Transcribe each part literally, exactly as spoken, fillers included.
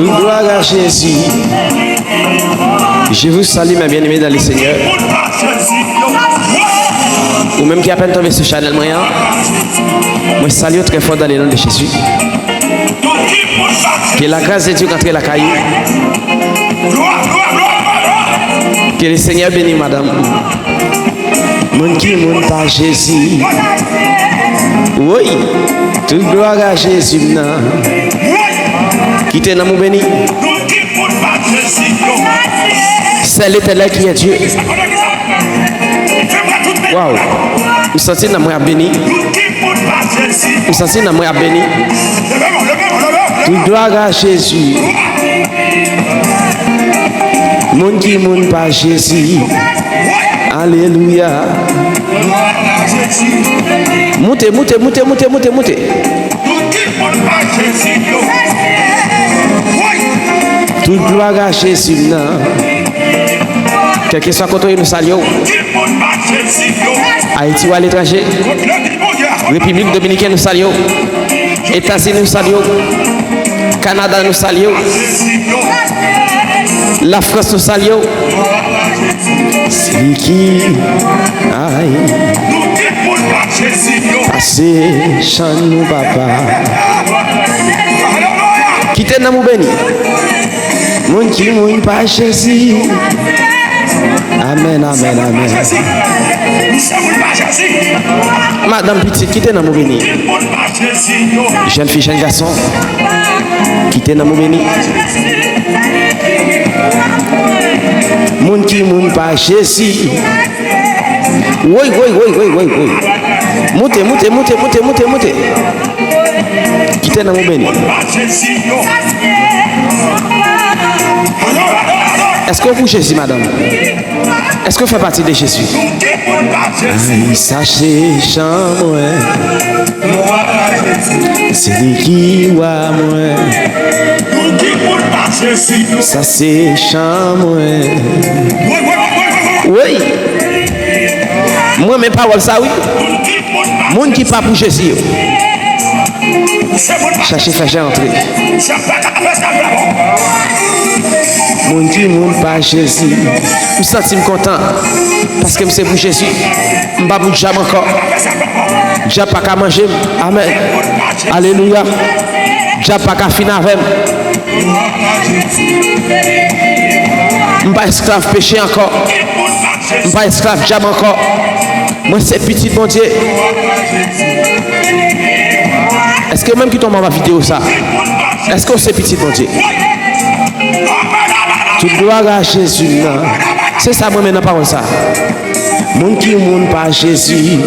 Gloire à Jésus. Je vous salue, mes bien-aimés dans le Seigneur. Ou menm ki apèn tonbe sou chanèl mwen an, mwen salye w trè fò dans le nom de Jésus. Que la grâce de Dieu rantre lakay ou. Que le Seigneur bénisse madame. Moun ki moun pa Jezi. Woy, tout glwa a Jezi m nan. Kite nanm ou beni. C'est l'Éternel qui est Dieu. Waw. M santi nanm mwen ap beni. M santi nanm mwen ap beni. Tout glwa a Jezi. Moun ki moun pa Jezi. Alelouya. Moute, moute, moute, moute, moute, moute. Tout glwa a Jezi m nan. Kèlkeswa kote w ye, nou salye w. Ayiti ou aletranje. Repiblik Dominikèn, nou salye w. Etazini, nou salye w. Kanada, nou salye w. Lafrans, nou salye w. Se li ki, ay, pase chan nou, papa. Kite nanm ou beni. Moun ki moun pa Jezi. Amèn, amèn, amèn. Madanm pitit, kite nanm ou beni. Jèn fi, jèn gason, kite nanm ou beni. Moun ki moun pa Jezi. Woy, woy, woy, woy, woy, woy. Moute, moute, moute, moute, moute, moute. Kite nanm ou beni. Èske w pou Jezi, madanm? Èske w fè pati de Jezi? Ay, sa se chan mwen. Se li ki wa mwen. Sa se chan mwen. Woy! Mwen renmen pawòl sa, wi. Moun ki pa pou Jezi yo. Chache fè Jan antre. Moun ki moun pa Jezi. M santi m kontan. Paske m se pou Jezi. M pa pou dyab ankò. Dyab pa ka manje m. Amèn. Alelouya. Dyab pa ka fin avè m. M pa esklav peche ankò. M pa esklav dyab ankò. Mwen se pitit Bondye. Èske ou menm ki tonbe anba videyo sa, èske ou se pitit Bondye? Tout glwa a Jezi m nan. Se sa mwen renmen nan pawòl sa. Moun ki moun pa Jezi.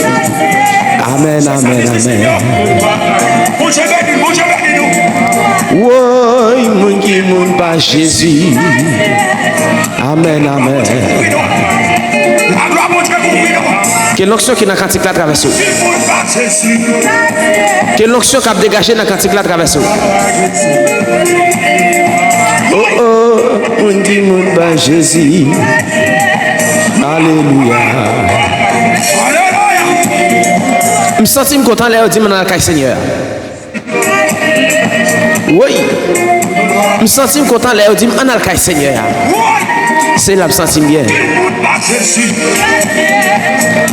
Amèn, amèn, amèn. Woy, moun ki moun pa Jezi. Amèn, amèn. Ke lonksyon ki nan kantik la travèse w. Ke lonksyon k ap degaje nan kantik la travèse w. Oh, oh, moun ki moun pa Jezi. Alelouya. M santi m kontan lè yo di m ann al kay Senyè a. Woy! M santi m kontan lè yo di m ann al kay Senyè a. Se la m santi m byen.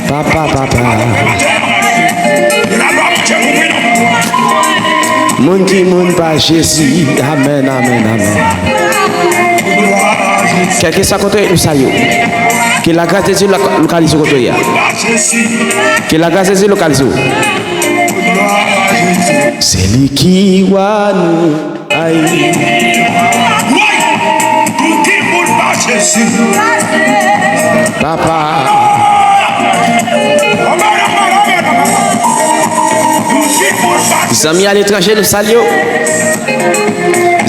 Papa, papa. Moun ki moun pa Jezi. Amèn, amèn, amèn. Kèlkeswa kote nou salye w. Ke la gras de Dye loka-, lokalize w kote w ye a. Ke la gras de Dye lokalize w. Se li ki wa nou. Ay. Papa. Zanmi aletranje, nou salye w.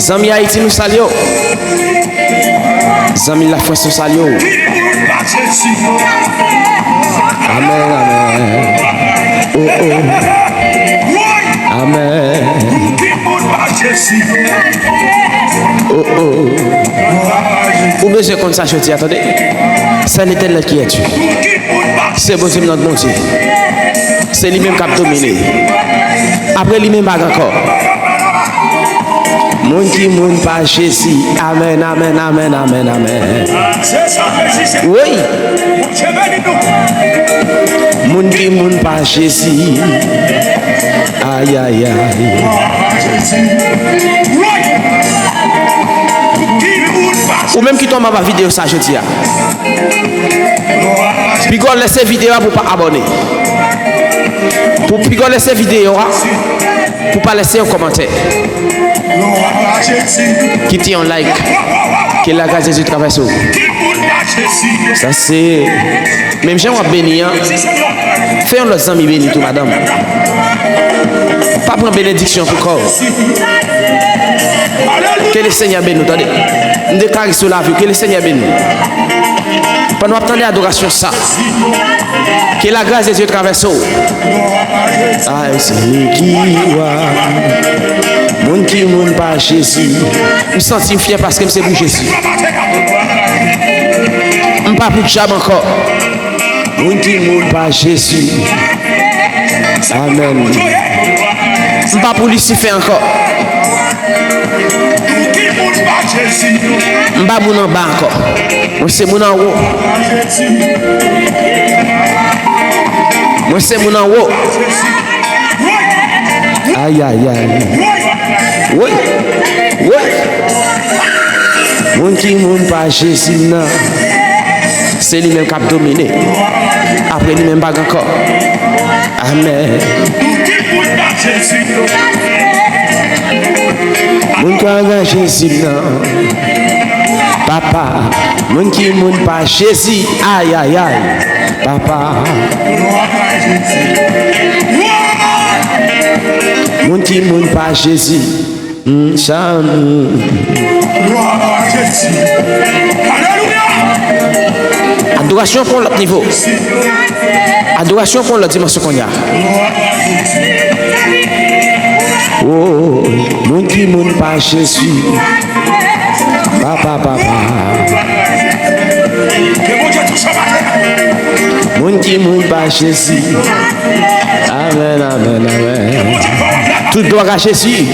Zanmi Ayiti, nou salye w. Zanmi Lafrans, nou salye w. Amèn, amèn. Oh, oh. Amèn. Oh, oh. Ou bezwen konn sa jodi a, tande. C'est l'Éternel qui est Dieu. Se Bondye m nan Bondye. Se li menm k ap domine. Apre li menm pa gen ankò. Moun ki moun pa Jezi. Amèn, amèn, amèn, amèn, amèn. Wi. Moun ki moun pa Jezi. Ay, ay, ay. Ou menm ki tonbe anba videyo sa jodi a, piga w lèse videyo a pou w pa abòne. Pou piga w lèse videyo a pou w pa lèse yon kòmantè. Kite yon like. Ke lagras Jezi travèse w. Sa se menm jan w ap beni an. Fè yon lòt zanmi beni tou, madanm. Pa pran benediksyon pou kò w. Ke Lesenyè beni w, tande. M deklare sou lavi w, ke Lesenyè beni w. Pandan w ap tande adorasyon sa, ke lagras Jezi travèse w. Ay, se li ki wa. Moun ki moun pa Jezi. M santi m fyè paske m se pou Jezi. M pa pou dyab ankò. Moun ki moun pa Jezi. Amèn. M pa pou Lisifè ankò. M pa moun anba ankò. Mwen se moun anwo. Mwen se moun anwo. Ay, ay, ay. Woy. Woy. Moun ki moun pa Jezi m nan. Se li menm k ap domine. Apre li menm pa gen ankò. Amèn. Moun ki angaje Jezi m nan. Papa, moun ki moun pa Jezi. Ay, ay, ay. Papa. Moun ki moun pa Jezi. Mm, sa, mm. Adorasyon pran lòt nivo. Adorasyon pran lòt dimansyon kounye a. Oh, moun ki moun pa Jezi. Papa, papa. Moun ki moun pa Jezi. Amèn, amèn, amèn. Tout glwa a Jezi.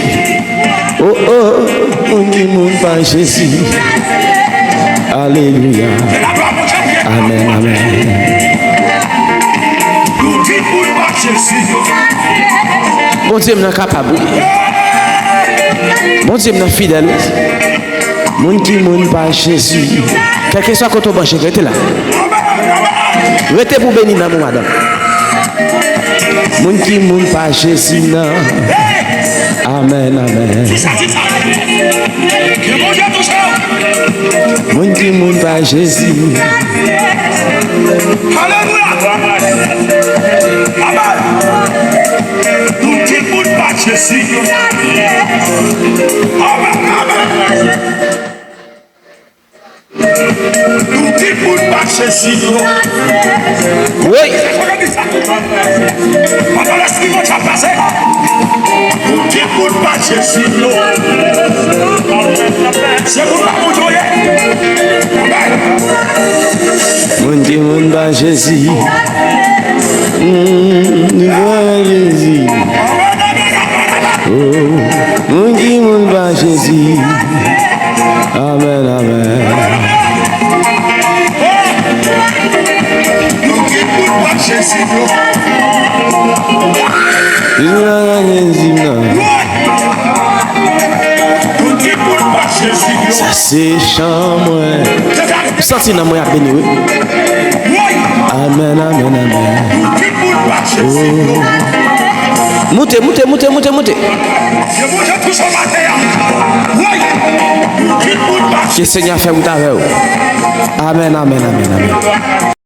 Oh, oh, moun ki moun pa Jezi. Alelouya. Amèn, amèn. Bondye m nan kapab, wi. Bondye m nan fidèl, wi. Moun ki moun pa Jezi. Kèlkeswa kote w branche, rete la. Rete pou beni nanm ou, madanm. Moun ki moun pa Jezi nan. Amèn, amèn. Moun ki moun pa Jezi. Alelouya. Amèn. Moun ki moun pa Jezi. Amèn, amèn. Tout ki moun pa Jezi yo. Wi. Pandan lespri Bondye ap pase. Tout ki moun pa Jezi yo. Se moun pa Bondye yo ye. Amèn. Moun ki moun pa Jezi. Mm, moun pa Jezi. Oh, moun ki moun pa Jezi. Amèn, amèn. Jezi nan, Jezi nan. Sa se chan mwen. M santi nanm mwen ap beni, wi. Amèn, amèn, amèn. Oh. Moute, moute, moute, moute, moute. Ke Senyè a fè wout avè w. Amèn, amèn, amèn, amèn.